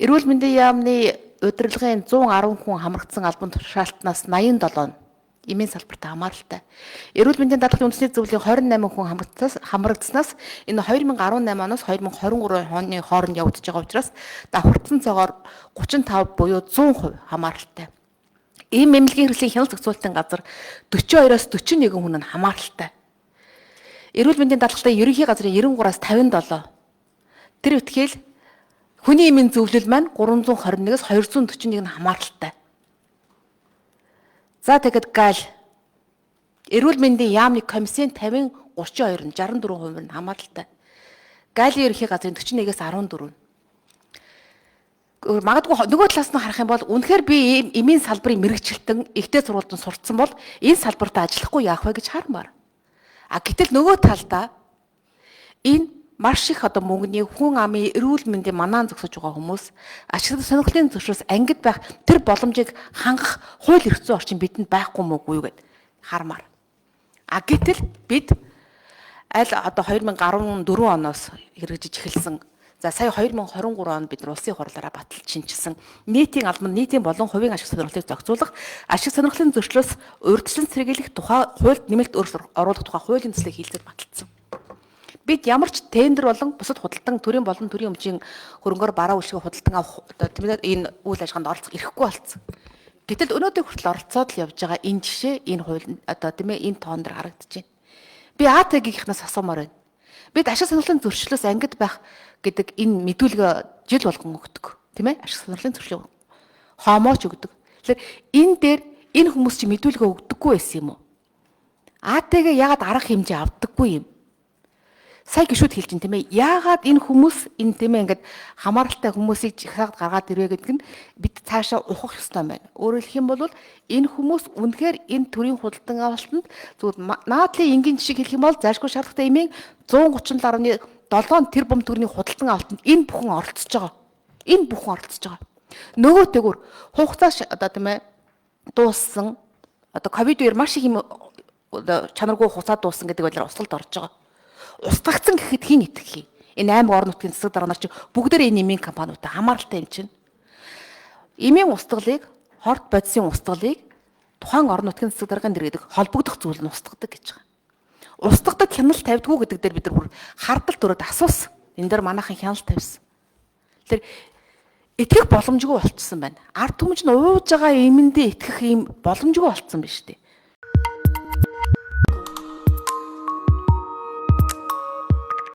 Эрүүл мэндийн яамны удирдлагын 110 хүн хамрагдсан албан тушаалтнаас 87 нь эмийн салбарт хамааралтай. Эрүүл мэндийн даатгалын үндэсний зөвлөлийн 28 хүн хамрагдсанаас энэ 2018 оноос 2023 оны хооронд явагдаж байгаа учраас давхардсан цогоор 35 буюу 100% хамааралтай. Ийм эмнэлгийн хэрэгслийн хяналт зохицуулалтын газар 42-оос 41 хүн нь хамааралтай. Эрүүл мэндийн даатгалын ерөнхий газрын 93-аас 57. Тэр үтгэл хүний эмийн зөвлөл маань 321-ээс 241 нь хамааралтай. За тэгэхэд ГАЛ эрүүл мэндийн яамны комиссийн 50 32 нь 64% нь хамааралтай. ГАЛ-ийн ерөнхий газрын 41-ээс 14. Магадгүй нөгөө талаас нь харах юм бол үнэхээр би ийм эмийн салбарын мэрэгчлэлтэн ихтэй сургуульд сурцсан бол энэ салбарт ажиллахгүй яах вэ гэж хармаар. А гэтэл нөгөө талдаа энэ маш их одоо мөнгөний хүн амын эрүүл мэндийн манаан зогсож байгаа хүмүүс ашиг сонирхлын зөвшөөс ангид байх тэр боломжийг хангах хууль эрх зүйн орчин бидэнд байхгүй мөгүй юу гэд хармаар. А гэтэл бид аль одоо 2014 оноос хэрэгжиж эхэлсэн. За сая 2023 онд бид нар улсын хурлаараа баталж шинэчилсэн нийтийн албанд нийтийн болон хувийн ашиг сонирхлыг зохицуулах ашиг сонирхлын зөрчлөөс урьдчилан сэргийлэх тухай хуульд нэмэлт өөрчлөлт оруулах тухай хуулийн төслийг хийлцэж баталсан. Бид ямар ч тендер болон бусад худалдан төрийн болон төрийн өмчийн хөрөнгөөр бараа үйлчлэгээ худалдан авах одоо тийм ээ энэ үйл ажиллагаанд оролцох эрхгүй болсон. Гэтэл өнөөдөр хүртэл оролцоод л явж байгаа энэ жишээ энэ хууль одоо тийм ээ энэ тоон дээр харагдаж байна. Би АТ-гийнхнаас асуумаар байна. Бид ашиг сонирхлын зөрчлөөс ангид байх гэдэг энэ мэдүүлгээ жил болгон өгдөг. Тийм ээ? Ашиг сонирхлын зөрчлөө хомооч өгдөг. Тэгэхээр энэ дээр энэ хүмүүс чи мэдүүлгээ өгдөггүй байсан юм уу? АТ-г яагаад арга хэмжээ авдаггүй юм? Сая гişүүд хэлж чинь тийм ээ. Яагаад энэ хүмүүс энэ тийм ээ ингээд хамааралтай хүмүүсийг жихаад гаргаад ирвэ гэдэг нь бид цаашаа ухах ёстой байна. Өөрөөр хэлэх юм бол энэ хүмүүс үнэхээр энэ төрийн худалдан авалтанд зүгээр наадлын энгийн жишээ хэлэх юм бол зайлшгүй шаардлагатай эмийн 137.7 тэрбум төгрөгийн худалдан авалтанд энэ бүхэн оролцож байгаа. Энэ бүхэн оролцож байгаа. Нөгөө тэгүр хугацаа одоо тийм ээ дууссан одоо ковид үеэр маш их юм одоо чанаргүй хугацаа дууссан гэдэг байдлаар услалд орж байгаа. Устгагдсан гэхэд хэн итгэх юм? Энэ аймаг орон нутгийн засаг дарга нар чи бүгдээрээ энэ эмийн компаниудтай хамааралтай юм чинь. Эмийн устгалыг, хорт бодисын устгалыг тухайн орон нутгийн засаг даргын дэргэдэх холбогдох зүйл нь устгадаг гэж байгаа. Устгадаг хяналт тавьдгүй гэдэг дээр бид нар бүр хардал төрөөд асуусан. Энэ дээр манайхан хяналт тавьсан. Тэгэхээр итгэх боломжгүй болчихсон байна. Ард түмэн чинь ууж байгаа эмэндээ итгэх юм боломжгүй болцсон биз дээ.